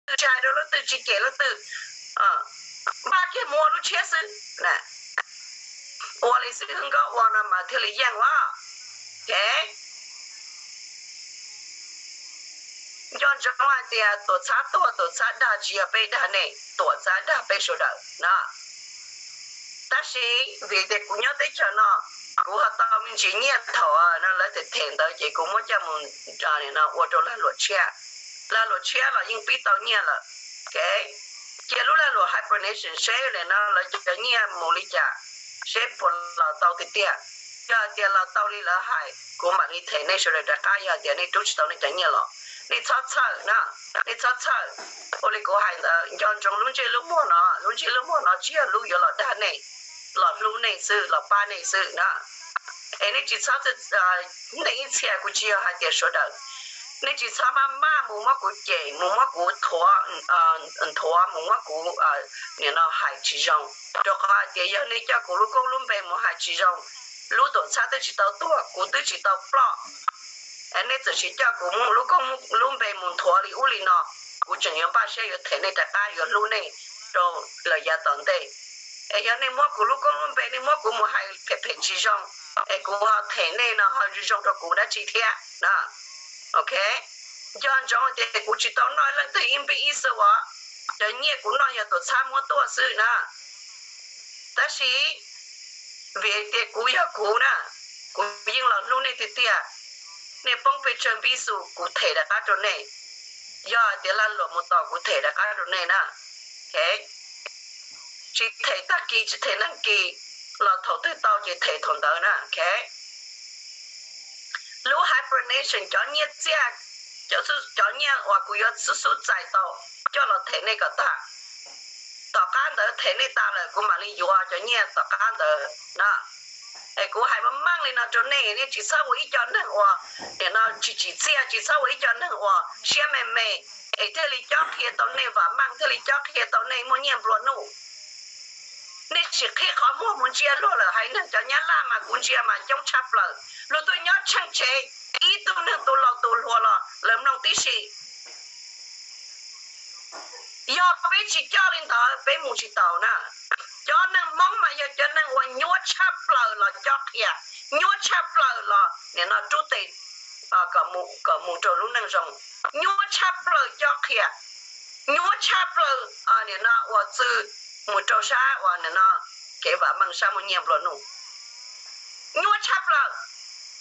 twg, tsis hais rau leej twg, tsis cem leej twg, npaj kiag mus ua lub tshiab xwb. Ua li xwb nkauj ua no mas thiaj li yeej os. Nco ntsoov hais tias tuam txhab tuag tuam txhab dag tsis yog peb dag nej, tuam txhab dag peb sawv daws no. Tab sis vim tias kuv nyob teb chaws no, kuv ho tau me ntsis nyiaj thaum no lawv them them ntawd ces kuv muab coj mus ua rau lag luam tshiab. Lag luam tshiab los yeej pib tau nyiaj lawm. Ces cia lub lag luam Hi Pro Nation seb nim no lawv cov nyiaj mus li cas, seb puas los tau tiag tiag. Yog hais tias los tau li lawv hais kuv mam li them nej sawv daws rov qab, yog hais tias nej rub tsis tau nej cov nyiaj los. Nej txhob txhawj na, nej txhob txhawj. Ua li kuv hais ntawd, nco ntsoov lub ntsej lub muag no, lub ntsej lub muag no tsis yog lub yuav los dag nej, los hlub nej xwb, los pab nej xwb na. Es nej tsis txhob, nej ib txhia, kuv tsis yog hais tias sawv daws, nej tsis txhob maj maj mus muab kuv cem, mus muab kuv thuav, nthuav, mus muab kuv nim no hais tsis zoo. Rau qhov hais tias yog nej coj kuv lub koob lub npe mus hais tsis zoo, lub tuam txhab twb tsis tau tuag, kuv twb tsis tau ploj. Nej txawm sim coj kuv lub koob lub npe mus nthuav li ub li no, kuv tseem yuav npaj siab yuav them nej rov qab, yuav hlub nej rau lawm yav tom ntej. Es yog nej muab kuv lub koob lub npe, nej muab kuv mus hais phem phem tsis zoo, es kuv ho them nej no ho zoo rau kuv dab tsi thiab na? Ok, nco ntsoov tias kuv tsis tau noj leej twg ib npib ib xu os. Cov nyiaj kuv noj yog tuam txhab muab tuaj xwb na. Tab sis vim tias kuv yog kuv na, kuv yeej los hlub nej tiag tiag. Nej poob pes tsawg npib xu kuv them rov qab rau nej. Yog tias lag luam mus tos kuv them rov qab rau nej na. Tsis them tag kis, tsis them nag kis, los thaum twg tau ces them thaum ntawd na. Lub Hi Pro Nation cov nyiaj txiaj, cov nyiaj uas kuv yuav xub xub txais tau coj los them nej kom tag. Tom qab ntawd them nej tas lawm kuv mam li yuav cov nyiaj tom qab ntawd na. Es kuv hais meej meej li no rau nej, nej tsis txhob ua ib co neeg uas nim no tsis tsim txiaj, tsis txhob ua ib co neeg uas siab me me, es thiaj li cob qhia tau nej vam meej, thiaj li cob qhia tau nej muaj nyiaj nplua nuj. Nej sim qhib qhov muag mus ntsia luag lawm, haiv neeg cov Nyab Laj mas kuv ntsia mas coob tshaj plaws, luag tuaj nyob tsheej tsev, ib tug neeg tus laus tus hluas los lawv mloog tib si. Yog peb tsis coj li ntawd peb mus tsis taus na. Cov neeg Hmoob mas yog cov neeg uas nyuaj tshaj plaws los cob qhia, nyuaj tshaj plaws los nim no rub tes kom mus rau lub neej zoo, nyuaj tshaj plaws cob qhia, nyuaj tshaj plaws nim no ua txwv mus rau sab uas nim no kev vam meej, sab muaj nyiaj nplua nuj, nyuaj tshaj plaws.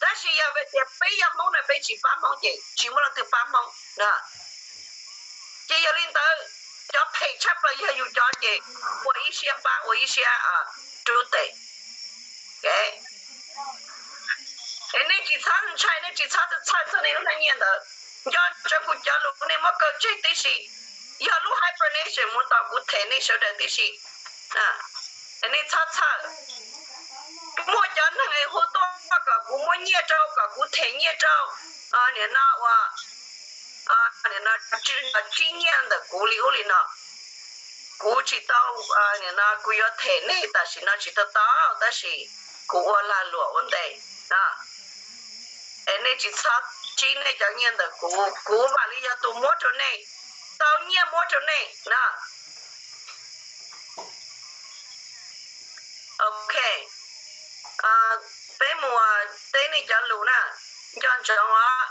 Tab sis yog tias peb yog Hmoob na, peb tsis pab Hmoob ces tsis muaj leej twg pab Hmoob. Ces yog li ntawd, cov phem tshaj plaws yog yus cov ces ua ib siab pab, ua ib siab rub tes. Es nej tsis txhob ntshai, nej tsis txhob txhawj txog nej lub hnab nyiaj ntawd. Nco ntsoov kuv cov lus, nej muab kaw tseg tib si. Yog lub Hi Pro Nation mus tos kuv them nej sawv daws tib si. Nej txhob txhawj. Muaj cov neeg es hu tuaj kom kuv muab nyiaj rau, kom kuv them nyiaj rau, nim no ua, nim no tsib nyiaj ntawm kuv li ub li no. Kuv tsis tau, nim no kuv yuav them nej tam sim no tsis tau tau, tab sis kuv ua lag luam ua ntej. Es nej tsis txhob tsib nej cov nyiaj ntawm kuv, kuv mam li yog tus muab rau nej, tau nyiaj muab rau nej na. Ok, peb mus teb nej cov lus na, nco ntsoov os.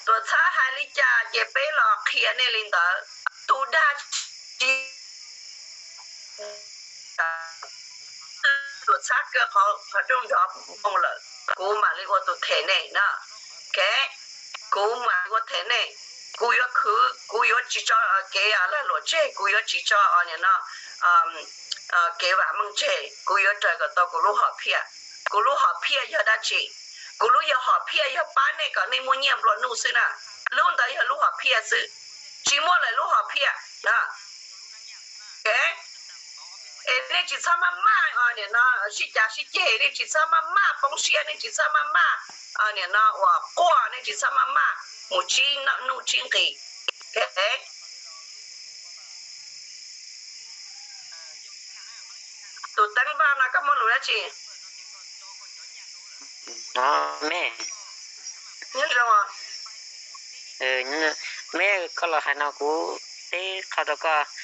Tuam txhab hais li cas ces peb los qhia nej li ntawd. Tus dag tsis, tuam txhab kaw qhov rooj nrov npoo lawm, kuv mam li ua tus them nej na. Ok, kuv mam li ua them nej. Kuv yuav khwv, kuv yuav tsis tso kev lag luam tseg, kuv yuav tsis tso nim no kev vam meej tseg, kuv yuav raws kom tau kuv lub hom phiaj. Kuv lub hom phiaj yog dab tsi? Kuv lub yog hom phiaj yog pab nej kom nej muaj nyiaj nplua nuj xwb na. Lub ntawd yog lub hom phiaj xwb, tsis muaj lwm lub hom phiaj. Es nej tsis txhob maj maj nim no sib cav sib ceg, nej tsis txhob maj maj poob siab, nej tsis txhob maj maj nim no uas quaj, nej tsis txhob maj maj mus tsib nuj tsib nqis. Tus teeb vaj no koj muaj lus dab tsi? Me, me koj los hais no kuv teb qhov rau koj.